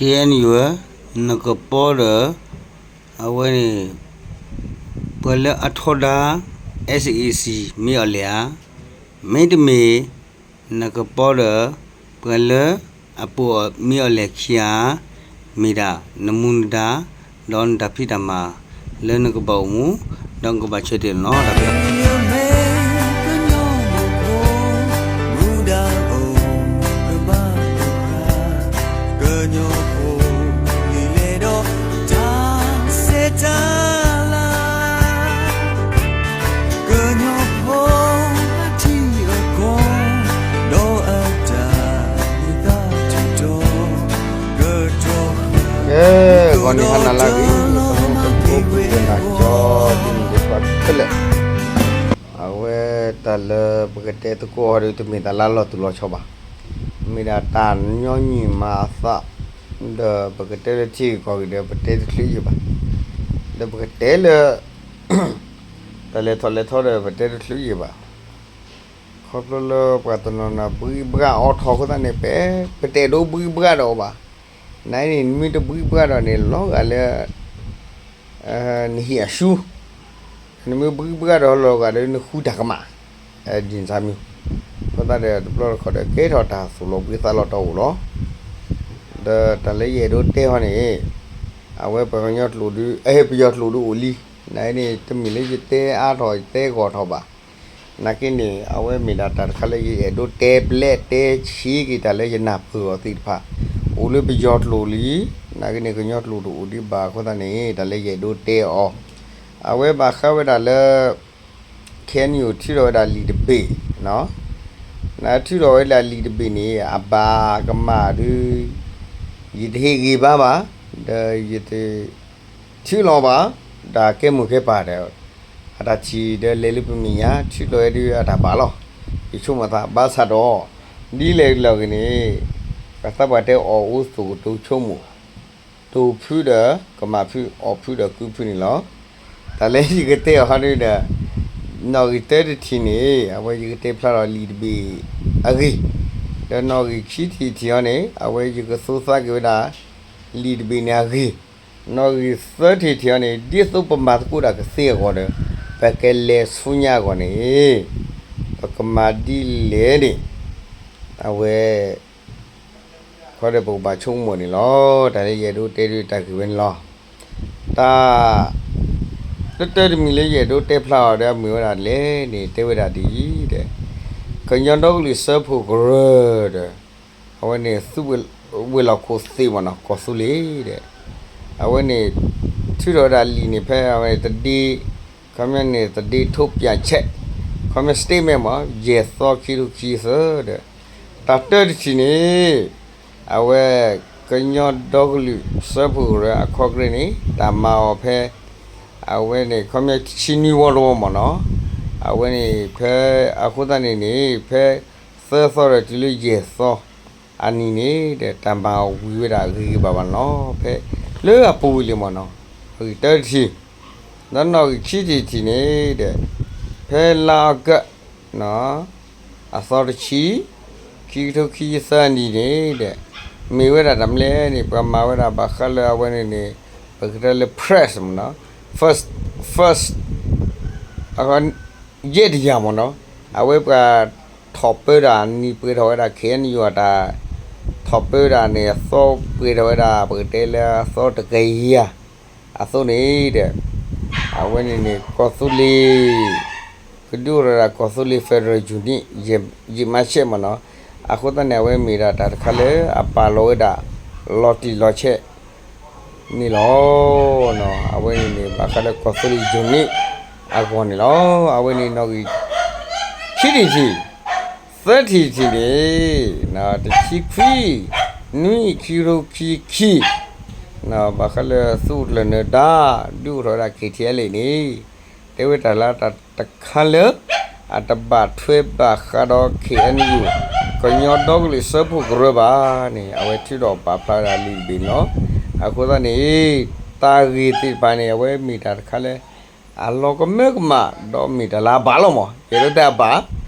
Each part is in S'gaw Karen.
KNU နကပီဒီး အဝဲန့ၣ် ပှၤလၢအထီဒါ SAC မ့ၢ်အီၤလဲၣ်ဧါ, မ့တမ့ၢ် နကပီဒီး ပှၤလၢအပိာ်မ့ၢ်အီၤလဲၣ်ခံဂၤ မ့ၢ်ဒၣ်နမူနဒါ ဒီးနတၢ်ဖံးတၢ်မၤ လၢနကဘၣ်အိၣ်မူ ဒီးနကဘၣ်ဆၢတဲာ်န့ၣ်လီၤ. တၢ်ဘျုး ကဲ ဂီၤနံၤဟါနၤလၢအဂ့ၤ ပှၤကညီဖိခဲလၢာ် အဝဲတၢ်လၢပကတဲသကိးအီၤဒီး တမ့ၢ်တၢ်လၢအလီၤတူာ်လီၤဆီဘၣ်. မ့ၢ်ဒၣ်တၢ်ညီနုၢ်မၤအသး ဒီးပကတဲလၢထံဂ့ၢ်ကီၢ်ဂ့ၢ်ဒီး ပတဲတချုးယံာ်ဘၣ်. ဒီးပကတဲလၢ တၢ်လဲၤထီၣ်လဲၤထီဒီး ပတဲတချုးယံာ်ဘၣ်. ခီဖျိလၢပှၤတနီၤနီၤ ဘှံးဘှးအီထီၣ်အဃိသတးန့ၣ် ပ ပတအဲၣ်ဒိးဘှံးဘှးဒီးအီၤဘၣ်. နၤန့ၣ် နမ့ၢ်တဘှံးဘှးဒီးန့ၣ် လီၤဂာ်လၢ နဟံၣ်အရှူ နမ့ၢ်ဘှံးဘှးဒီးလီၤဂာ်ဒီး နဃုတၢ်ကမၣ် ဒ်န့ၣ်မ့ၢ် အဃိသတးဒီး တဘျီတခီၣ်ဒီး ကဲထီၣ်တၢ်သူၣ်လီၤဘှံးသးလီၤတီၢ်အိၣ်လီၤ. ဒီးတၢ်လၢယအဲၣ်ဒိးတဲဟီန့ၣ် အဝဲပှၤကညီကျိာ်ဒု အဟ့ၣ်ပယီၤကျိာ်ဒုအိၣ်လံ. နၤန့ၣ် တမ့ၢ်လၢယတဲအါထီၣ်ယတဲဂီၢ်ထီၣ်ဘၣ်. နာ်က့န့ၣ် အဝဲမ့ၢ်ဒၣ်တၢ်တခါလၢယအဲၣ်ဒိးတဲပျဲတဲဆှံက့ၤတၢ်လၢယနၢ်ပၢၢ်အီၤသ့ၣ်တဖၣ် အိၣ်လၢပယီၤကျိာ်လံ. နာ်က့န့ၣ် ကညီကျိာ်တအိၣ်ဒံးဘၣ်အဃိသတးန့ၣ် တၢ်လၢယအဲၣ်ဒိးတဲအီၤ အဝဲဘၣ်ဃးဝဲဒၣ်လၢ KNU ထုးထီၣ်ဝဲဒၣ်လံာ်တဘ့ၣ်, နထုးထီၣ်ဝဲဒၣ်လံာ်တဘ့ၣ်န့ၣ် အဘၣ်ကမၣ်ဒုး ယတဟ့ၣ်ဂံၢ်ဘါဘၣ်, ဒီးယတ ထုးလီၤဘၣ် တၢ်ကဲမိၢ်ကဲပၢ်ဒီး အတၢ်ထံၣ်ဒီးလဲၤလၢပမဲာ်ညါ ထုးလီၤဝဲဒုးအတၢ်ဘၣ်လီၤ. ယဆိကမိၣ်သးဘၣ်ဆၣ်ဒီး ဒ်လဲၣ်လီၤဂ့ၤန့ၣ် ပှၤသးပှၢ်တဲအီၣ်အူသိၣ်ကတိၤဆိကမိၣ် တိၢ်ဖုဒီးကမၣ်ဖု အီၣ်ဖုဒီးကုဖုန့ၣ်လီၤ. တၢ်လၢယကတဲအီၤဟီဒုးဒီး နီၣ်ဂံၢ်သၢထံၣ်န့ၣ် အဝဲယကတဲဖျါထီၣ်လံာ်တဘ့ၣ်အဂ့ၢ်, ဒီးနီၣ်ဂံၢ်ခံထံၣ်ထံၣ်အီၤန့ၣ် အဝဲယကသိသးက့ၤဝဲဒၣ် လံာ်တဘ့ၣ်န့ၣ်အဂ့ၢ်, နီၣ်ဂံၢ်သၢထံၣ်ထံၣ်အီၤန့ၣ် ဒ်သိးပမၤသကိးတၢ်ကသ့အဂီၢ်ဒီး ပကလဲၤဆူညါအဂီၢ်န့ၣ် ပကမၤဒ်လဲၣ်န့ၣ် အဝဲ ခီဒီးပကဘၣ်ဆိကမိၣ်န့ၣ်လီၤ. တၢ်လၢယအဲၣ်ဒိးတဲဒုးတၢ်ဂ့ၢ်ဝဲန့ၣ်လီၤ. တၢ် တၢတမံၤလၢယအဲၣ်ဒိးတဲဖျါအီၤဒီး မ့ၢ်ဝဲဒၣ်လဲၣ်န့ၣ် တဲဝဲဒၣ်ဒ်အံၤဒီး ကညီဒီကလုာ်စၢဖှိၣ်ကရၢဒီး အဝဲန့ၣ် သုးဝ့ၢ်လီၢ်ခိၣ်သ့ၣ်မ့ၢ်နီၤ ကီၢ်သူလ့ၤဒီး အဝဲန့ၣ် ထုးထီၣ်ဝဲဒၣ်လံာ်န့ၣ် ဖဲအဝဲန့ၣ် တဒ့ ခီပညီန့ၣ် တဒ့ထိးပၠးဆဲး ခီပညီ statement မ့ၢ် ယဲၢ်သီခံထိခံဆၢဒီး တၢ်တၢတထံၣ်န့ၣ် အဝဲ ကညီဒီကလုာ်စၢဖှိၣ်ကရၢအခီကရၢန့ၣ် တၢ်မၤအီၤဖဲ အဝဲန့ၣ် ခီပညီဆံနွံဝီတဝီမ့ၢ်နီၤ, အဝဲန့ၣ် ဖဲအဃိသတးန့ၣ်န့ၣ် ဖဲသၢသီဒီးတုၤလၢယဲၢ်သီ အနံၤန့ၣ်ဒီး တၢ်မၤအီၤဝံၤဝဲဒၣ်ဂ့ၤဂ့ၤဘၣ်ဘၣ်နီၤ ဖဲလၢအပူၤဝံၤလံမ့ၢ်နီၤ, နီၣ်ဂံၢ်တၢတထံၣ်, ဒီးနီၣ်ဂံၢ်ခံထံၣ်တထံၣ်န့ၣ်ဒီး ဖဲလါအီကူး အသီတဆံ ခံကထိခံဆံသၢနံၣ်န့ၣ်ဒီး မ့ၢ်ဝဲဒၣ်တၢ်မနုၤလဲၣ်န့ၣ် ပှၤမၤဝဲဒၣ်ဘၣ်ဃးလၢအဝဲန့ၣ်န့ၣ် ပကတဲလၢ press မ့ၢ်နီၤ, first first အ ယဲၢ်တယၤမ့ၢ်နီၤ, အဝဲပှၤထီၣ်ပၢတၢ်နံၣ်ပှဲၤထီၣ်ဝဲဒၣ် ခ့ၣ်အဲၣ်ယူၣ် အတၢ်ထီၣ်ပၢတၢ်န့ၣ် အသီပှဲၤထီၣ်ဝဲဒၣ် ပကတဲလၢအသီတကယၤ အသိးန့ၣ်ဒီး အဝဲန့ၣ်န့ၣ် ကီၢ်သူလ့ၤ ကဒုးအိၣ်ထီၣ်ဝဲဒၣ်ကီၢ်သူလ့ၤ federal unit ယံာ်မးဆဲးမ့ၢ်နီၤ, အဃိသတးန့ၣ် အဝဲမ့ၢ်ဒၣ်တၢ်တခါလၢအပာ်လီၤဝဲဒၣ် လီၤတံၢ်လီၤဆဲး န့ၣ်လီၤ. အဝဲန့ၣ်န့ၣ် ဘၣ်ဃးလၢကီၢ်သူလ့ၤ unit အဂီၢ်န့ၣ်လီၤ. အဝဲန့ၣ်နီၣ်ဂံၢ် ခံထံၣ်တထံၣ်, သၢထံၣ်တထံၣ်န့ၣ် တဆံခွံ နွံ ခံကထိခံဆံခံ ဘၣ်ဃးလၢသုးခိၣ်ကျၢၢ်နၢၤဒါ ဒုးအိၣ်ထီၣ်ဝဲဒၣ် ခ့ၣ်ထံၣ်အဲလ့ၣ်န့ၣ် တဲဝဲတၢ်လၢတၢ်တခါလၢ အတဘၣ်ထွဲဘၣ်ဃးဒီး ခ့ၣ်အဲၣ်ယူၣ် ကညီဒီကလုာ်စၢဖှိၣ်ကရၢဘၣ်န့ၣ် အဝဲထုးထီၣ်ပာ်ဖျါဝဲဒၣ်လံာ်တဘ့ၣ်န့ၣ်လီၤ. အဃိသတးန့ၣ် တၢ်ဂ့ၢ်သ့ၣ်တဖၣ်န့ၣ် အဝဲမ့ၢ်တၢ်တခါလၢ အလီၤကမၢကမၣ် ဒီးမ့ၢ်တၢ်လၢအဘၣ်လီၤမး, ယအဲၣ်ဒိးတဲအဘၣ်,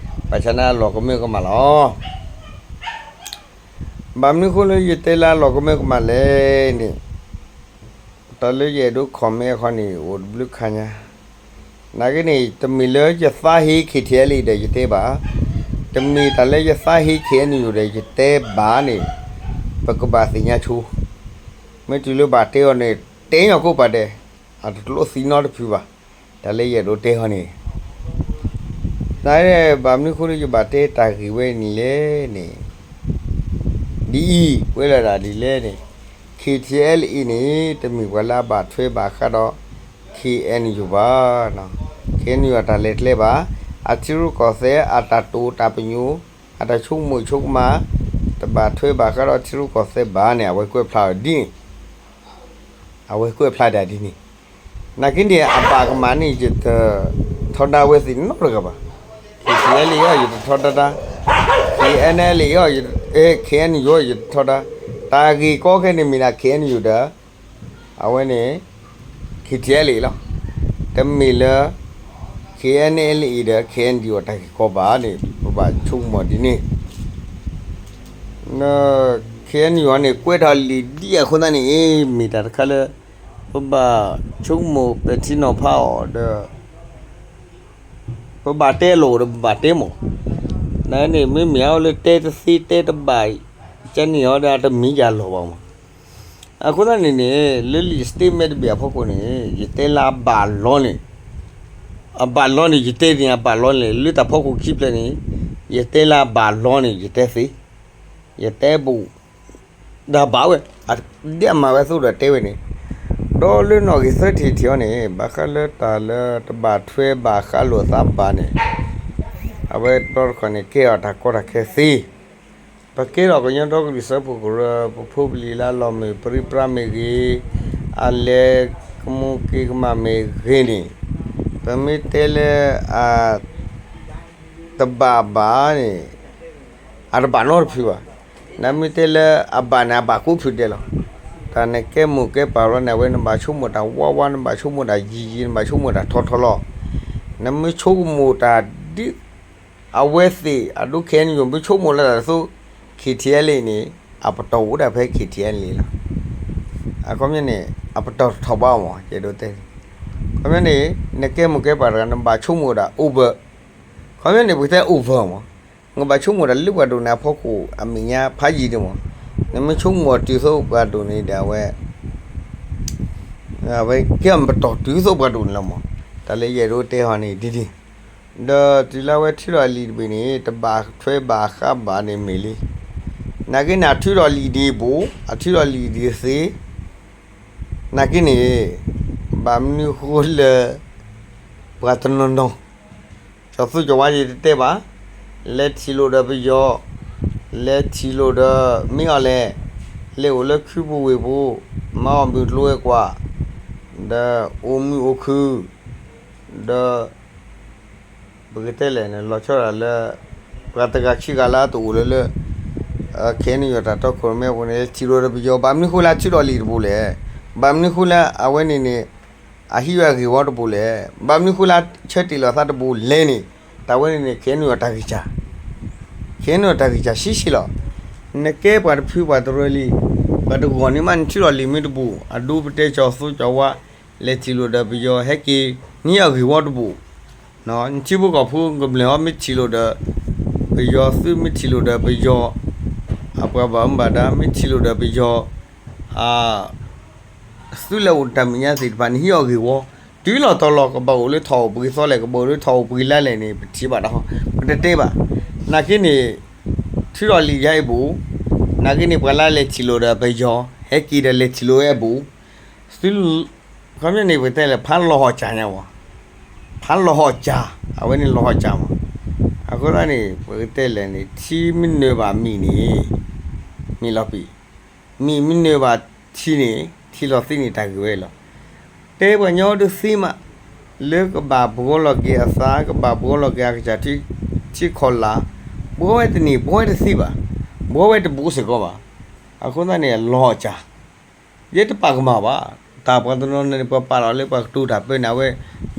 ဘၣ်ဆၣ်န့ၣ်အလီၤကမၢကမၣ်လီၤ. ဘၣ်မနုၤအဃိလၢယတဲလၢအလီၤကမၢကမၣ်လဲၣ်န့ၣ်, တၢ်လၢယအဲၣ်ဒိး comment အခီန့ၣ် အိၣ်တဘျုးခါညါ, နာ်က့န့ၣ် တမ့ၢ်လၢယသးဟ့ K T L A ဒီးယတဲဘၣ်, တမ့ၢ်တၢ်လၢယသးဟ့ K N U ဒီးယတဲဘၣ်န့ၣ်, ပကဘၣ်သ့ၣ်ညါဆိ, မ့ၢ်တုၤလၢဘၣ်တဲအီၤန့ၣ် တဲညီကိးပာ်ဒဲး, အတကျိသံနီတဖုဘၣ်, တၢ်လၢယအဲၣ်ဒိးတဲအီၤန့ၣ် နဘၣ်မနုၤအဃိလၢယဘၣ်တဲတၢ်ဂ့ၢ်ဝဲန့ၣ်လဲၣ်န့ၣ်, ဒ်အံၤ, ကွဲးလီၤဒၣ်ဒ်လဲၣ်န့ၣ်, K T L A အံၤန့ၣ် တမ့ၢ်ပှၤလၢအဘၣ်ထွဲဘၣ်ဃးဒီး K N U ဘၣ်, K N U အတၢ်လဲၤကျဲဘၣ်, အထံရူၢ်ကီၢ်သဲး အတၢ်တိာ်တၢ်ပညိၣ်, အတၢ်ဆိကမိၣ်ဆိကမး, တဘၣ်ထွဲဘၣ်ဃးဒီးထံရူၢ်ကီၢ်သဲးဘၣ်န့ၣ် အဝဲကွဲးဖျါအီၤဒ်န့ၣ် အဝဲကွဲးဖျါဒၣ်ဒ်န့ၣ်, နာ်က့န့ၣ် အဘၣ်ကမၣ်န့ၣ် ယတထီဒါဝဲသ့ၣ်နီတဂၤဘၣ်, K T L A အံၤ ယတထီဒါတၢ်, K N L A အံၤ K N U ယတထီဒါ, တၢ်ဂ့ၢ်ကီခဲန့ၣ်မ့ၢ်ဒၣ် K N U ဒီး အဝဲန့ၣ် K T L A လီၤ, တမ့ၢ်လၢ K N L A ဒီး K N D O အတၢ်ဂ့ၢ်ကီဘၣ်န့ၣ် ပဘၣ်ဆိကမိၣ်ဒ်န့ၣ် K N U န့ၣ် ကွဲးထီၣ်လံာ်ဒ်အဃိသတးန့ၣ် မ့ၢ်တၢ်တခါလၢ ပဘၣ်ဆိကမိၣ်ပဲာ်ထံနီၤဖးအီၤဒီး ပဘၣ်တဲအလိၤဒီးပဘၣ်တဲမး, နန့ၣ် မ့မ့ၢ်အဝဲလၢတဲတသ့တဲတဘၣ် ကန့ၢ်အီၤဒီးတမံၤယၤလီၤဘၣ်မး, အဃိသတးန့ၣ်န့ၣ် လၢလံာ် statement တဘ့ၣ်အဖီခိၣ်န့ၣ် ယတဲလၢအဘၣ်လီၤန့ၣ်, အဘၣ်လီၤန့ၣ် ယတဲန့ၣ်အဘၣ်လီၤန့ၣ် လၢတၢ်ဖီခိၣ်ခံဖျၢၣ်န့ၣ် ယတဲလၢအဘၣ်လီၤန့ၣ် ယတဲသ့, ယတဲဘူး ဒီးဘၣ်ဝဲ, ဒ်အမၤဝဲအသိးဒီးတဲဝဲန့ၣ်, ဒီးလၢနီၣ်ဂံၢ်သၢထံၣ်ထံၣ်အံၤန့ၣ် ဘၣ်ဃးလၢတၢ်လၢတဘၣ်ထွဲဘၣ်ဃးလိာ်သးဘၣ်န့ၣ်, အဝဲတဘျီတခီၣ်န့ၣ် ကဲထီၣ်တၢ်ကီတၢ်ခဲသ့, ပကဲထီၣ်ကညီဒီကလုာ်စၢဖှိၣ်ကရၢ ပဖိပလံၤလၢအလီၤမုၢ်ပြံပြါမ့ၢ်ဂ့ၤ, အလဲၤကမူက့ၤကမၣ်မ့ၢ်ဂ့ၤန့ၣ်, ပမ့ၢ်တဲလၢအ တဘၣ်ဘၣ်န့ၣ်, အတဘၣ်နီတဖုဘၣ်. နမ့ၢ်တဲလၢအဘၣ်န့ၣ် အဘၣ်ကိးဖုဒဲးလီၤ. တၢ်နကဲမိၢ်ကဲပၢ်လီၤန့ၣ် အဝဲနဘၣ်ဆိကမိၣ်တၢ်ဝါဝါ, နဘၣ်ဆိကမိၣ်တၢ်ယံၤယံၤ, နဘၣ်ဆိကမိၣ်တၢ်ထီထီလီၤ. နမ့ၢ်ဆိကမိၣ်တၢ်ဒ်အဝဲသ့ၣ်အဒိ K N U မ့ၢ်ဆိကမိၣ်လၢတၢ်သိး K T L A န့ၣ် အပတီၢ်အိၣ်ဒၣ်ဖဲ K T L A လီၤ. အခီပညီန့ၣ် အပတီၢ်တထီၣ်ဘၣ်အီၤမး ယအဲၣ်ဒိးတဲ. အခီပညီန့ၣ် နကဲမိၢ်ကဲပၢ်တဂၤ နဘၣ်ဆိကမိၣ်ဒၣ် over. အခီပညီန့ၣ် ပကတဲ over မး, နဘၣ်ဆိကမိၣ်ဒၣ်လၢပှၤဒိၣ်န့ၣ်အဖီခိၣ်အမဲာ်ညါဖးယံၤဒံးမး. နမ့ၢ်ဆိကမိၣ်တုၤသိးပှၤဒိၣ်န့ၣ်ဒီး အဝဲ အဝဲကဲပတီၢ်တုၤသိးပှၤဒိၣ်န့ၣ်လီၤမး. တၢ်လၢယအဲၣ်ဒိးတဲဟီန့ၣ်ဒ်န့ၣ်, ဒီးတုၤလၢအဝဲထုးထီၣ်လံာ်တဘ့ၣ်န့ၣ် တဘၣ်ထွဲဘၣ်ဃးဘၣ်န့ၣ်မ့ၢ်လံ. နာ်က့န့ၣ် အထုးထီၣ်လံာ်ဒံးဘၣ်, အထုးထီၣ်လံာ်ဒံးသ့, နာ်က့န့ၣ် ဘၣ်မနုၤဃိလၢ ပှၤတနီၤနီၤ ကၠီၤသူကၠီၤဝါ ယတတဲဘၣ်, လဲၤထံၣ်လိာ်ဒီးပယီၤ, လဲၤထံၣ်လိာ်ဒီးမ့ၢ်အီၤလဲၣ်, လဲၤအိၣ်လၢခုပူၤဝ့ၢ်ပူၤ, မၤအီၣ်မုၢ်ကျိၤဝဲၤကွာ်, ဒီးအိၣ်မုာ်အိၣ်ခုၣ်, ဒီး ပကတဲလဲၣ်န့ၣ် လီၤဆီဒၣ်တၢ်လၢ ပှၤတဂၤခံဂၤလၢအတအိၣ်လၢၤလၢ KNU တၢ်တီခိၣ်ရိၣ်မဲအပူၤန့ၣ် ထံၣ်လိာ်ဒီးပယီၤ, ဘၣ်မနုၤဃိလၢအထုးထီၣ်လံာ်တဘိလဲၣ်, ဘၣ်မနုၤဃိလၢအဝဲန့ၣ်န့ၣ် အဟံးဝဲအဂ့ၢ်ဝီတဘိလဲၣ်, ဘၣ်မနုၤဃိလၢအဆၢတ့ၢ်လီၤသးတဘိလဲၣ်န့ၣ်, တၢ်ဝဲန့ၣ်န့ၣ် KNU အတၢ်ဂံၢ်စၢ်, KNU အတၢ်ဂံၢ်စၢ်ဆံးဆံးလီၤ. နကဲပှၤတဖုပှၤတရၢလံ, ပှၤတဂီၢ်န့ၣ်မး နထုးထီၣ်လံာ်မ့ၢ်တဘိ, အဒိပတဲ ကၠီၤသူကၠီၤဝါ လဲၤထံၣ်လိာ်ဒီးပယီၤဟဲက့ၤ နဟံးအဂ့ၢ်ဝီတဘိ, နထံဖိကီၢ်ဖိကမျၢၢ်ဟီ မ့ၢ်ထံၣ်လိာ်ဒီးပယီၤ, သုမ့ၢ်ထံၣ်လိာ်ဒီးပယီၤ အပှၤဘၣ်မူဘၣ်ဒါ မ့ၢ်ထံၣ်လိာ်ဒီးပယီၤ သုလဲၤအိၣ်တၢ်မဲာ်ညါသ့ၣ်တဖၣ်န့ၣ် ဟံးအဂ့ၢ်ဝီ, တုၤလီၤတီၤလီၤ ကဘၣ်အိၣ်လၢထီၣ်အိၣ်ပှ့ၤသီလဲၣ်, ကဘၣ်အိၣ်လၢထီၣ်အိၣ်ပှ့ၤလါလဲၣ်န့ၣ် ပထံၣ်ဘၣ်တၢ်ဟီ, ပတတဲဘၣ်. နာ်က့န့ၣ် ထုးထီၣ်လံာ်ယါအံၤဘိ, နာ်က့န့ၣ် ပှၤလၢလဲၤထံၣ်လိာ်ဒီးပယီၤ ဟဲက့ၤဒီးလဲၤထံၣ်လိာ်ဝဲအဘိ, သု ခီပညီန့ၣ် ပကတဲလဲၣ် ဖးလီၤဟီၣ်စၢ်ညါမး, ဖးလီၤဟီၣ်စၢ်, အဝဲန့ၣ်လီၤဟီၣ်စၢ်မး. အဃိသတးန့ၣ် ပကတဲလဲၣ်န့ၣ် ထံမ့ၢ်နၢၤဘၣ်မ့ၢ်န့ၣ် မ့ၢ်လီၤပံာ်, မ့ၢ်မ့ၢ်နၢၤဘၣ်ထံန့ၣ် ထံလီၤသ့န့ၣ်တၢ်ဂ့ၢ်ဝဲလီၤ. တဲပှၤကညီဒုးသ့မး, လၢကဘၣ်ဘှီလီၤက့ၤအသး, ကဘၣ်ဘှီလီၤက့ၤအကစၢ်ထံ ထံခီၣ်လာ်, ဘှီဝဲတန့ၢ် ဘှီဝဲတသ့ဘၣ်, ဘှီဝဲတဘူးစ့ၢ်ကီးဘၣ်. အဃိသတးန့ၣ် လီၤဟီၣ်စၢ် ယဲတပာ်ကမၣ်ဘၣ်. တၢ်ပှၤတနီၤန့ၣ် ပှၤပာ်လီၤလၢပှၤကတိၤတၢ်ပၢန့ၣ် အဝဲ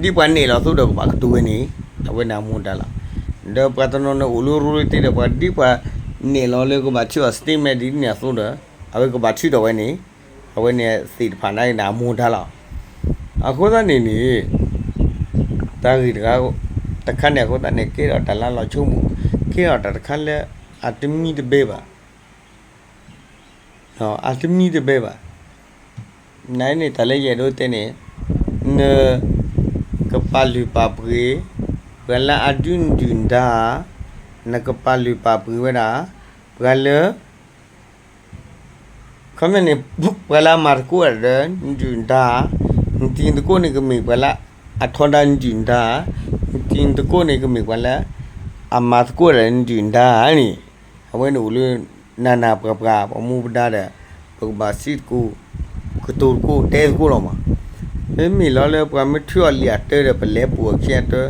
ဒ်ပှၤနဲၣ်လီၤသိးဒီးကဘၣ်ကတိၤဝဲန့ၣ် အဝဲန့ၣ်အမူဒါလီၤ. ဒီးပှၤတနီၤန့ၣ်အိၣ်လၢရူလၢတ့ဒီး ပှၤဒ်ပှၤ နဲၣ်လီၤလၢကဘၣ်ထုးအီၤ statement ဒ်န့ၣ်အသိးဒီး အဝဲကဘၣ်ထုးထီၣ်ဝဲန့ၣ် အဝဲန့ၣ်သ့ၣ်တဖၣ်န့ၣ်အမိၢ်ဒါလီၤ. အဃိသတးန့ၣ်န့ၣ် တၢ်ဂ့ၢ်တခါ တခါန့ၣ်အဃိသတးန့ၣ် ကဲထီၣ်တၢ်လၢလီၤဆိကမိၣ်, ကဲထီၣ်တၢ်တခါလၢအတမံတဘဲဘၣ် အတမံတဘဲဘၣ်. နန့ၣ် တၢ်လၢယအဲၣ်ဒိးတဲန့ၣ်, နကပာ်လုၢ်ပာ်ပှ့ၤ ပှၤလၢအဒုးနဒုၣ်နဒါ, နကပာ်လုၢ်ပာ်ပှ့ၤဝဲဒၣ် ပှၤလၢ ခီမ့ၢ်န့ၣ် ပှၤလၢအမၤသကိးတၢ်ဒီးနဒုၣ်နဒါ, နတံၤသကိးန့ၣ်ကမ့ၢ်ပှၤလၢအထီဒါနဒုၣ်နဒါ, နတံၤသကိးန့ၣ်ကမ့ၢ်ပှၤလၢအမၤသကိးတၢ်ဒီးနဒုၣ်နဒါန့ၣ်, အဝဲန့ၣ်အိၣ်လၢနၤနၤပှၤပှၤ ပှၤမူပဒါဒီး ပကဘၣ်စံးသကိး ကတိၤသကိး တဲသကိးလီၤမး. မ့မ့ၢ်လီၤလၢပှၤမ့ၢ်ထုးအီၤလံာ်အတၢဒီး ပလဲၤပူၤအီၤခံအတၢ,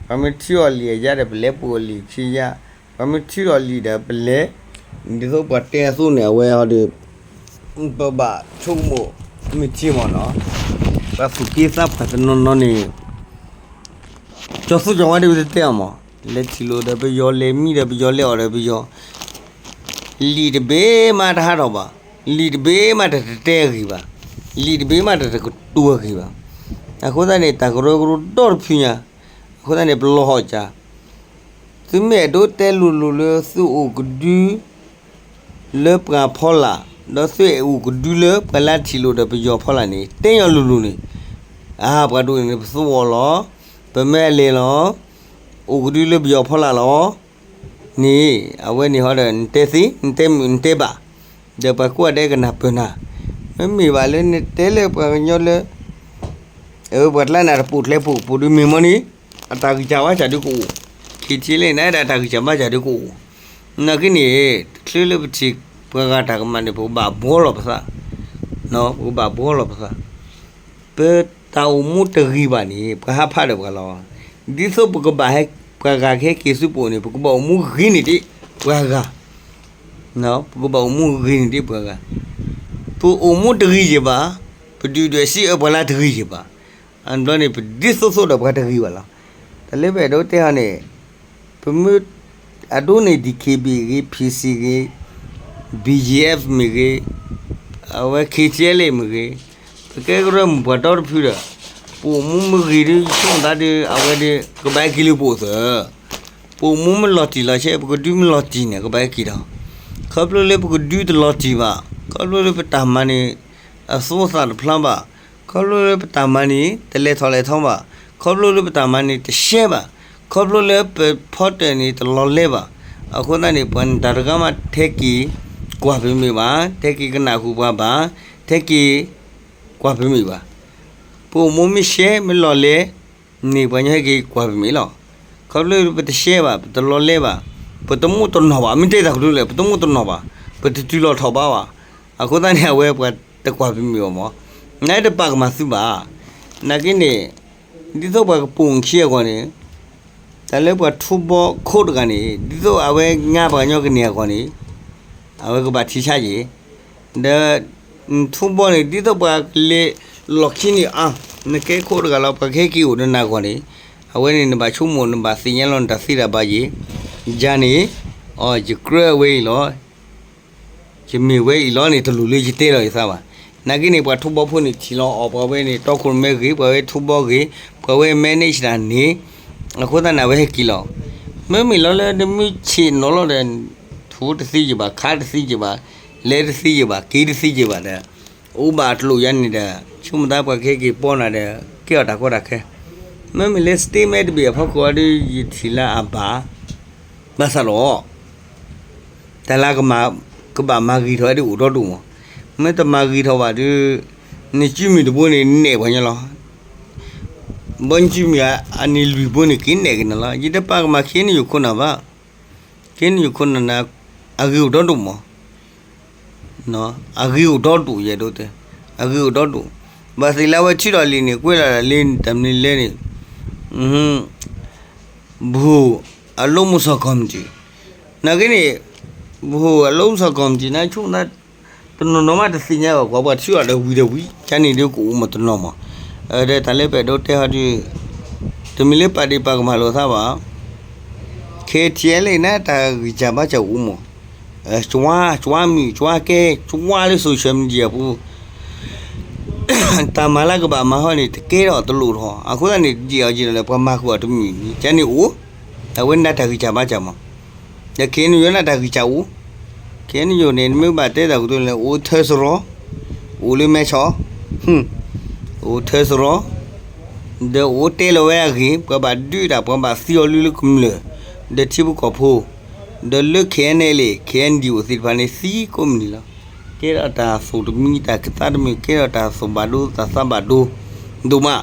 ပှၤမ့ၢ်ထုးအီၤလံာ်အယါဒီး ပလဲၤပူၤအီၤလံာ်ခံယါ, ပှၤမ့ၢ်ထုးအီၤလံာ်ဒီးပလဲၤ, ဒ်သိးပှၤတဲအသိးန့ၣ် အဝဲအီၤဒီး ပဘၣ်ဆိကမိၣ်မ့ၢ်ထံမ့ၢ်နီၤ, ပှၤသူၣ်က့သးပှၢ်တနီၤနီၤန့ၣ် ကၠီၤသူကၠီၤဝါဒ်ပတဲအီၤမး, လဲၤထံၣ်လိာ်ဒီးပယီၤ လဲၤမံဒီးပယီၤ လဲၤအီၣ်ဒီးပယီၤ, လံာ်တဘ့ၣ်မးတဟးထီၣ်ဘၣ်, လံာ်တဘ့ၣ်မးတတတဲအဂ့ၢ်ဘၣ်, လံာ်တဘ့ၣ်မးတတကတိၤအဂ့ၢ်ဘၣ်. အဃိသတးန့ၣ် တၢ်ကရၢကရိဒီတဖုညါ, အဃိသတးန့ၣ် ပလီၤဟီၣ်ကၢ သုမ့ၢ်အဲၣ်ဒိးတဲလိၤလိၤလၢသုအိၣ်ကဒု လၢပှၤဖီလာ်, ဒီးသုအဲၣ်အိၣ်ကဒုလၢပှၤလၢထံၣ်လိာ်ဒီးပယီၤဖီလာ်န့ၣ် တဲညီလိၤလိၤန့ၣ်, အါ ပှၤဒိၣ်န့ၣ် ပသူအီၤလီၤ, ပမ့ၢ်အလဲၤလီၤ, အိၣ်ကဒုလၢပယီၤဖီလာ်လီၤ န့ၣ် အဝဲန့ၣ်ဟီဒီး နတဲသ့ နတဲမုာ် နတဲဘၣ်, ဒီးပှၤကိးဂၤဒဲးကနၢ်ပၢၢ်နၤ, မ့မ့ၢ်ဘၣ်လၢနတဲလၢပှၤကညီလၢ အဝဲပှၤကျါန့ၣ် တပိာ်ကျဲပိာ်ကပိာ်ဒုးမ့ၢ်မ့ၢ်န့ၣ် အတၢ်ဂံၢ်စၢ်ဘါစၢ်ဒုးကအိၣ်, ခံထံလၢနဒၣ်တၢ်ဂံၢ်စၢ်ဘါစၢ်ဒုးကအိၣ်, နာ်က့န့ၣ် တချုးလၢပထံၣ်ပှၤဂၤတၢ်ကမၣ်န့ၣ် ပကဘၣ်ဘှီလီၤပသး, ပကဘၣ်ဘှီလီၤပသး, ပတၢ်အိၣ်မူတဂ့ၤဘၣ်န့ၣ် ပှၤဟးဖးဒီးပှၤလီၤ. ဒ်သိးပကဘၣ်ဟဲ ပှၤဂၤကဟဲက့ၤဆူပအိၣ်န့ၣ် ပကဘၣ်အိၣ်မူဂ့ၤန့ၢ်ဒံးပှၤဂၤ ပကဘၣ်အိၣ်မူဂ့ၤန့ၢ်ဒံးပှၤဂၤ, ပအိၣ်မူတဂ့ၤယံၤဘၣ်, ပဒုၣ်ဒွဲၣ်စံးအၢပှၤလၢတဂ့ၤယံၤဘၣ်, အဘျီန့ၣ် ပဒ်သိးသိးဒီးပှၤတဂ့ၤဘၣ်လီၤ. တၢ်လၢပအဲၣ်ဒိးတဲဟီန့ၣ် ပမ့ၢ်အဒိန့ၣ် DKBA ဂ့ၤ PC ဂ့ၤ BGF မ့ၢ်ဂ့ၤ, အဝဲ KTLA မ့ၢ်ဂ့ၤ, ပကဲကရၢမိၢ်ပှၢ်ဒီတဖုဒီး ပအိၣ်မူမ့ၢ်ဂ့ၤဒုး ယဆိကမိၣ်သးဒုး အဝဲဒုး ကဘၣ်ဟဲက့ၤလၢပအိၣ်သၢ, ပအိၣ်မူမ့ၢ်လီၤတံၢ်လီၤဆဲး ပကဒုမ့ၢ်လီၤတံၢ်န့ၣ် ကဘၣ်ဟဲက့ၤဒီး, ခီဖျိလၢပကဒုတလီၤတံၢ်ဘၣ်, ခီဖျိလၢပတၢ်မၤန့ၣ် အသူအသၣ်တဖျါဘၣ်, ခီဖျိလၢပတၢ်မၤန့ၣ် တလဲၤထီၣ်လဲၤထီဘၣ်, ခီဖျိလၢပတၢ်မၤန့ၣ်တရှဲဘၣ်, ခီဖျိလၢပဖီတၢၣ်န့ၣ်တလီၤလဲဘၣ်, အဃိသတးန့ၣ် ပှၤတၢ်တဂၤမး ထဲက့ၤကွၢ်ပမ့ၢ်ဘၣ်, ထဲက့ၤကနၣ်ဃုာ်ပှၤဘၣ်, ထဲက့ၤကွၢ်ပမ့ၢ်ဘၣ်. ပအိၣ်မူမ့ၢ်ရှဲမ့ၢ်လီၤလဲန့ၣ် ပှၤကညီဟဲက့ၤကွၢ်ပမ့ၢ်လီၤ. ခီဖျိပတရှဲဘၣ်, ပတလီၤလဲဘၣ်, ပတမိၣ်တနီၢ်ဘၣ်, မ့ၢ်တဲတၢ်ကတိၤလဲၣ် ပတမိၣ်တနီၢ်ဘၣ်, ပတတုၤလီၤထီၣ်ဘးဘၣ်, အဃိသတးန့ၣ် အဝဲပှၤတကွၢ်ပမ့ၢ်ဘၣ်မး, နတပာ်ကမၣ်သုဘၣ်. နာ်က့န့ၣ် ဒ်သိးပှၤကပိာ်ခံအဂီၢ်န့ၣ် တၢ်လၢပှၤထူဘီခိၣ်တဂၤန့ၣ် ဒ်သိးအဝဲငါပှၤကညီကန့ၢ်အဂီၢ်န့ၣ် အဝဲကဘၣ်ထံဆါယ့ၣ်, ဒီး ထူဘီန့ၣ် ဒ်သိးပှၤကလဲၤလီၢ်ခံန့ၣ် အါ နကဲခိၣ်တဂၤလီၤ ပှၤကဟဲက့ၤအိၣ်ဒီးနၤအဂီၢ်န့ၣ် အဝဲန့ၣ် နဘၣ်ဆိကမိၣ် နဘၣ်သ့ၣ်ညါလီၤနတၢ်သ့တၢ်ဘၣ်ယ့ၣ်, ယၤန့ၣ် အီ ယကြၢးဝဲအံၤလီၤ ယမ့ၢ်ဝဲအံၤလီၤန့ၣ် တလိၣ်လၢယတဲလီၤယသးဘၣ်. နာ်က့န့ၣ် ပှၤထူဘီဖိန့ၣ်ထံၣ်လီၤအီၤ ပှၤဝဲန့ၣ် တီခိၣ်ရိၣ်မဲဂ့ၤ, ပှၤဝဲထူဘီဂ့ၤ, ပှၤဝဲ manage တၢ်န့ၣ်, အဃိသတးန့ၣ် အဝဲဟဲက့ၤလီၤ. မ့မ့ၢ်လီၤလၢနမ့ၢ်ဆ့ၣ်နီၤလီၤဒီး ထူတသ့ယ့ၣ်ဘၣ်, ခးတသ့ယ့ၣ်ဘၣ်, လဲၤတသ့ယ့ၣ်ဘၣ်, က့ၤတသ့ယ့ၣ်ဘၣ်ဒီး အိၣ်ဘၣ်အတလိၣ်ယါန့ၣ်ဒီး ဆိကမိၣ်သးပှၤကဟဲက့ၤပီနၤဒီး ကဲအီၤတၢ်ကီတၢ်ခဲ. မ့မ့ၢ်လၢ statement တဘ့ၣ်အဖီခိၣ်အံၤဒီး ယထံၣ်လၢအဘၣ် ဘၣ်ဆၣ်ဒီး တၢ်လၢကမၤ ကဘၣ်မၤဂ့ၤထီၣ်ဝဲဒၣ်အိၣ်ဒီဒူၣ်မး. မ့ၢ်တမၤဂ့ၤထီၣ်ဘၣ်ဒီး နစုမုၢ်တဘိန့ၣ်နဲၣ်ပှၤညီလီၤ. ဘီနစုမုၢ်အန့ၣ်လွံၢ်ဘိန့ၣ် က့ၤနဲၣ်က့ၤနၤလီၤ. ယတပာ်ကမၣ် ခ့နယိာ်ခိၣ်နၢ်ဘၣ်. ခ့နယိာ်ခိၣ်နၢ်န့ၣ် အဂ့ၤအိၣ်ဒီဒူၣ်မး. အဂ့ၤအိၣ်ဒီဒူၣ် ယအဲၣ်ဒိးတဲ, အဂ့ၤအိၣ်ဒီဒူၣ်. ဘၣ်သ့ၣ်လၢအဝဲထုးထီၣ်လံာ်န့ၣ် ကွဲးလီၤလၢတၢ်မနုၤလဲၣ်န့ၣ် ပဟိၣ်အလိမူစီၢ်ကီၢ်မတံၣ်, နာ်က့န့ၣ် ပဟိၣ်အလိမူစီၢ်ကီၢ်မတံၣ်န့ၣ် ဆိကမိၣ်သး တနီၤနီၤမးတသ့ၣ်ညါဘၣ် ကွၢ်ပှၤထုးထီၣ်ဒီးဝံၤဒီးဝံၤ ကန့ၣ်ဒုးကအိၣ်မးတနီၤမး. ဒီးတၢ်လၢပအဲၣ်ဒိးတဲဟီဒုး တမ့ၢ်လၢပာ်ဒ့ၣ်ပာ်ကမၣ်လိာ်သးဘၣ်. ခဲထံးလံန့ၣ် တၢ်ဂံၢ်စၢ်ဘါစၢ်အိၣ်မး. ကၠွါ ကၠွါမုာ် ကၠွါကဲ ကၠွါလၢ social media ပူၤ တၢ်မၤလၢကဘၣ်မၤဟီန့ၣ် တကဲထီၣ်တလိၣ်ထီၣ် အဃိသတးန့ၣ် ယံာ်အီၤယံာ်ဒီး ပှၤမၤဃုာ်အီၤတမံၤမံၤ ကန့ၣ်အိၣ် အဝဲန့ၣ်တၢ်ဂံၢ်စၢ်ဘါစၢ်မး ဒီး ခ့နယိၤ န့ၣ်တၢ်ဂံၢ်စၢ်အိၣ် ခ့နယိၤ န့ၣ် နမ့ၢ်ဘၣ်တဲတၢ်ကတိၤလဲၣ် အိၣ်ထၢစရီ အိၣ်လၢမဲဆီ အိၣ်ထၢစရီ ဒီးအိၣ်တဲလီၤဝဲအဂ့ၢ် ပှၤဘၣ်ဒုးတၢ် ပှၤဘၣ်သံအီၤလၢလၢကမျၢၢ် ဒီးထံဖိကီၢ်ဖိ ဒီးလၢ KNLA KNDO သ့ၣ်တဖၣ်န့ၣ် သံကိးမုၢ်နံၤလီၤ. ကဲထီၣ်တၢ်သိၣ်တမံၤတၢ်သးတမံၤ ကဲထီၣ်တၢ်သိၣ်ဘၣ်ဒိ တၢ်သးဘၣ်ဒိ ဒိၣ်မး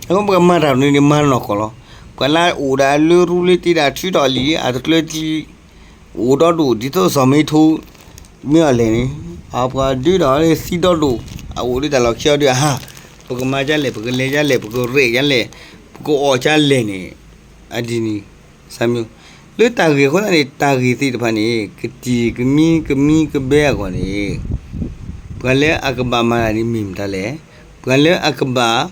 အဃိပကမၤတၢ်န့ၣ် မၤနီၢ်ကီၢ်လီၤ. ပှၤလၢအအိၣ်ဒၣ်လၢရူလၢတ့ဒၣ်ထုးထီၣ်လံ အတကျၢၤတံၢ် အိၣ်ဒီဒူၣ် ဒ်သိးစီၤမ့ထိ မ့ၢ်အီၤလဲၣ်န့ၣ် အပှၤဒုးဒီးသံဒီဒူၣ် အအိၣ်လၢတၢ်လီၢ်ခံအီၤဒီး အဟါ ပကမၤဒ်လဲၣ် ပကလဲၤဒ်လဲၣ် ပကရဲၣ်ဒ်လဲၣ် ပကအီၣ်ဒ်လဲၣ်န့ၣ် အဒ်န့ၣ် စၢ်မံ လၢတၢ်ဂ့ၢ်အဃိသတးန့ၣ် တၢ်ဂ့ၢ်သ့ၣ်တဖၣ်န့ၣ် ကတံၢ်ကမံကမံကဘဲအဂီၢ်န့ၣ် ပှၤလၢအကဘၣ်မၤတၢ်န့ၣ်မ့ၢ်မတၤလဲၣ်, ပှၤလၢအကဘၣ်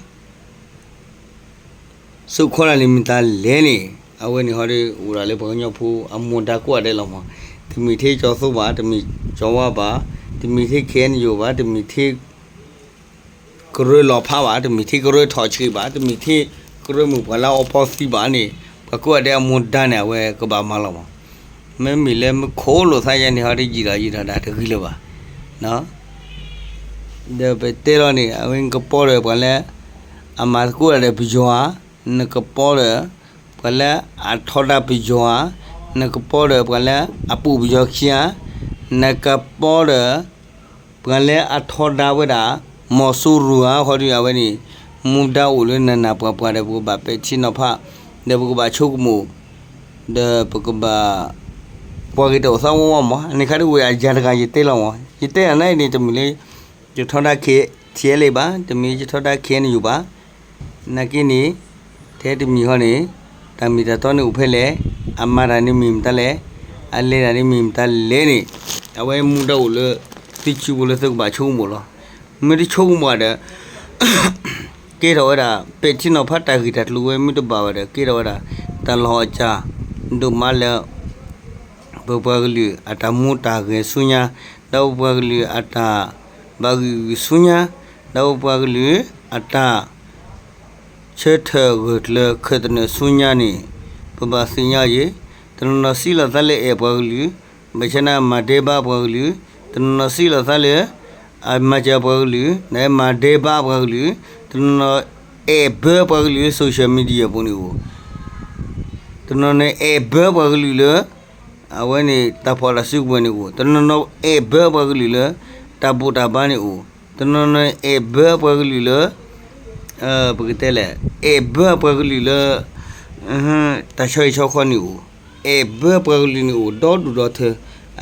စိာ်ခီတၢ်န့ၣ်မတၤလဲၣ်န့ၣ် အဝဲန့ၣ်ဟီဒီး အိၣ်ဒၣ်လၢပှၤကညီဖိအမူဒါကိးဂၤဒဲးလီၤမး. တမ့ၢ်ထဲကၠီၤသိဘၣ်, တမ့ၢ်ကၠီၤဝါဘၣ်, တမ့ၢ်ထဲ ခ့ၣ်အဲၣ်ယူၣ် ဘၣ်, တမ့ၢ်ထဲ ကရၢလီၤဖးဘၣ်, တမ့ၢ်ထဲကရၢထီၣ်ဆှံဘၣ်, တမ့ၢ်ထဲကရၢမုၢ်ပှၢ်လၢအီပီသံဘၣ်န့ၣ် ပှၤကိးဂၤဒဲးအမူဒါန့ၣ် အဝဲကဘၣ်မၤလီၤမး. မ့မ့ၢ်လၢမူခိၣ်လိာ်သးယါန့ၣ် ဟီဒီးယံာ်ဒီးယံာ်ဒီးဒၣ်တဂ့ၤလၢၤဘၣ် ဒီးပတဲလီၤန့ၣ် အဝဲနကပီဒီးပှၤလၢ အမၤသကိးတၢ်ဒီးပယီၤဧါ, နကပီဒီး ပှၤလၢအထီဒါပယီၤဧါ, နကပီဒီးပှၤလၢအပူၤပယီၤခံဧါ, နကပီဒီး ပှၤလၢအထီဒါဝဲဒၣ် မီၤစိရိၤဧါ, ဃီဒီးအဝဲန့ၣ် မူဒါအိၣ်လၢနၤနၤပှၤပှၤဒီး ပကဘၣ်ပဲာ်ထံနီၤဖး ဒီးပကဘၣ်ဆိကမိၣ် ဒီးပကဘၣ် ပှၤဂ့ၤတအိၣ်သးဝီဝီမး. န့ၣ်ခါဒ်ဝဲအယၤတဂၤယတဲလီၤမး, ယတဲအနၢ်အံၤန့ၣ် တမ့ၢ်လၢ ယထီဒါ ထံအဲလ့ ဘၣ်, တမ့ၢ်ယထီဒါ ခ့ၣ်အဲၣ်ယူၣ် ဘၣ်. နာ်က့န့ၣ် ထဲတမံၤဃီန့ၣ် တၢ်မ့ၢ်တၢ်တီန့ၣ်အိၣ်ဖဲလဲၣ်, အမၤတၢ်န့ၣ်မ့ၢ်မတၤလဲၣ်, အလဲၤတၢ်န့ၣ်မ့ၢ်မတၤလဲၣ်န့ၣ် အဝဲမူဒါအိၣ်လၢ သုစုပူၤလၢသုကဘၣ်ဆိကမိၣ်လီၤ. မ့ၢ်တဆိကမိၣ်ဘၣ်ဒီး ကဲထီၣ်ဝဲဒၣ် ပဲာ်ထံနီၤဖးတၢ်ဂ့ၢ်တၢ်ကျိၤဝဲ မ့ၢ်တဘၣ်ဝဲဒီး ကဲထီၣ်ဝဲဒၣ် တၢ်လီၤအီၣ်စၢ် ဒိၣ်မးလၢ ပပှၤကလုာ်အတၢ်မူတၢ်ဂဲၤဆူညါ, ဒီးပပှၤကလုာ်အတၢ်ဘၣ်ဂံၢ်ဂုာ်ဆူညါ, ဒီးပပှၤကလုာ်အတၢ် ဆၢထၢၣ်ဂၢၢ်ကျၢၤခၢၣ်သနၢၣ်ဆူညါန့ၣ် ပဘၣ်သ့ၣ်ညါအီၤယဲၤ, တနီၤနီၤစံးလီၤသးလၢအဲၣ်ပှၤကလုာ်, ဘၣ်ဆၣ်န့ၣ်မၤဒဲးဘးပှၤကလုာ်, တနီၤနီၤစံးလီၤသးလၢ အမၤစၢၤပှၤကလုာ် ဒီးမၤဒဲးဘးပှၤကလုာ်, တနီၤနီၤအဲၣ်ဘၢပှၤကလုာ်လၢ social media ပူၤန့ၣ်အိၣ်, တနီၤနီၤအဲၣ်ဘၢပှၤကလုာ်လၢ အဝဲန့ၣ်တၢ်ဖီၣ်တၢ်စုကဝဲၤန့ၣ်အိၣ်, တနီၤနီၤအဲၣ်ဘၢပှၤကလုာ်လၢ တၢ်ဘူၣ်တၢ်ဘါန့ၣ်အိၣ်, တနီၤနီၤအဲၣ်ဘၢပှၤကလုာ်လၢ ပကတဲလဲၣ် အဲၣ်ဘၢပှၤကလုာ်လၢ တၢ်ဆီဟံၣ်ဆီဃီန့ၣ်အိၣ်, အဲၣ်ဘၢပှၤကလုာ်န့ၣ်အိၣ် ဒီဒူၣ်ဒီထၢ.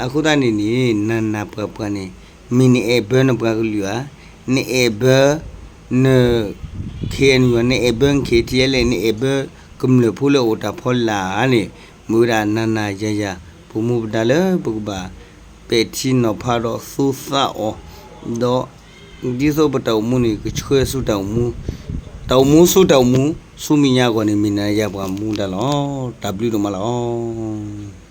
အဃိသတးန့ၣ်န့ၣ် နၤနၤပှၤပှၤန့ၣ် မ့ၢ်နအဲၣ်ဘၢနပှၤကလုာ်ဧါ, နအဲၣ်ဘၢ န ခ့ၣ်အဲၣ်ယူၣ် နအဲၣ်ဘၢ ခ့ၣ်ထံအဲလ့ နအဲၣ်ဘၢကမျၢၢ်ဖိလၢအိၣ်တၢ်ဖီလာ်ဧါန့ၣ် မ့ၢ်ဝဲဒၣ်နၤနၤယၤယၤ ပမူပဒါလၢပကဘၣ်ပဲာ်ထံနီၤဖးဒီးသူသးအီၤ, ဒီးဒ်သိးပတၢ်အိၣ်မူန့ၣ် ကဆှၢဆူတၢ်အိၣ်မူ, တၢ်အိၣ်မူဆူတၢ်အိၣ်မူ ဆူမဲာ်ညါအဂီၢ်န့ၣ် မ့ၢ်နၤယၤပှၤမူဒါလီၤ. တၢ်ဘျုးဒိၣ်မးလီၤ.